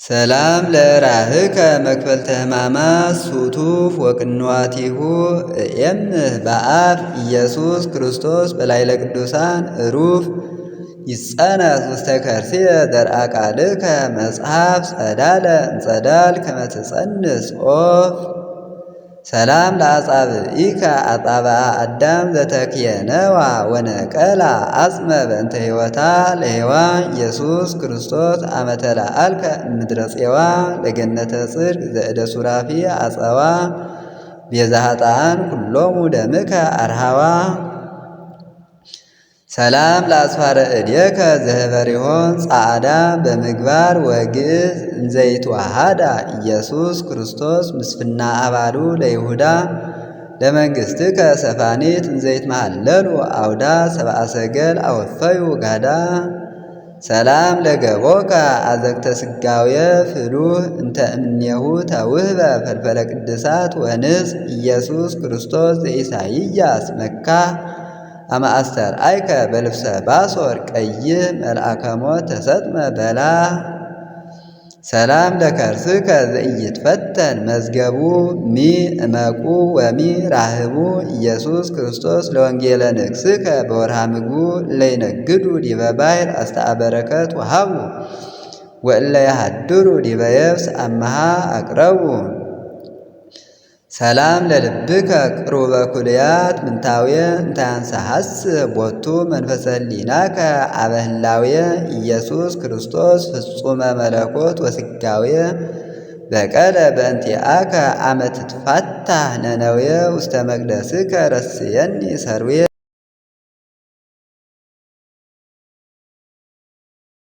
ሰላም ለራህከ መክፈልተ ሕማማት ሱቱፍ ወቅንዋቲሁ እየምህ በአፍ ኢየሱስ ክርስቶስ በላዕለ ቅዱሳን እሩፍ ይጸነስ ውስተ ከርሥየ ዘርአ ቃልከ መጽሐፍ ጸዳለ እንጸዳል ከመ ትጸንስ ኦፍ። ሰላም ለአጻብኢከ አጻብአ አዳም ዘተክየነዋ ወነቀላ አጽመ በእንተ ሕይወታ ለሔዋን ኢየሱስ ክርስቶስ አመ ተለአልከ እምድረ ፄዋ ለገነተ ጽድቅ ዘእደ ሱራፊ አጸዋ ቤዛ ኃጥኣን ኩሎሙ ደምከ አርሃዋ። ሰላም ለአጽፋረ እዴከ ዘህበሪሆን ጻዕዳ በምግባር ወግእዝ እንዘይትዋሃዳ ኢየሱስ ክርስቶስ ምስፍና አባሉ ለይሁዳ ለመንግሥትከ ሰፋኒት እንዘይትመሃለሉ አውዳ ሰብአ ሰገል አወፈዩ ጋዳ። ሰላም ለገቦከ አዘግተ ስጋውየ ፍሉህ እንተ እምኔሁ ተውህበ ፈልፈለ ቅድሳት ወንጽ ኢየሱስ ክርስቶስ ዘኢሳይያስ መካ አማአስተርአይከ በልብሰ ባሶር ቀይህ መልአከ ሞት ተሰጥመ በላ። ሰላም ለከርስከ ዘኢይትፈተን መዝገቡ ሚ እመቁ ወሚ ራህቡ ኢየሱስ ክርስቶስ ለወንጌለ ንግሥከ በወርሃ ምግቡ እለይነግዱ ዲበ ባሕር አስተአበረከት ወሃቡ ወእለ ያሃድሩ ዲበ የብስ አመሃ አቅረቡ። ሰላም ለልብከ ቅሩበ ኩልያት ምንታውየ እንታንሰሐስ ቦቱ መንፈሰ ህሊናከ አበ ህላውየ ኢየሱስ ክርስቶስ ፍጹመ መለኮት ወስጋውየ በቀለ በእንቲአከ አመ ትትፋታህ ነነውየ ውስተ መቅደስከ ረስየኒ ሰርዌ።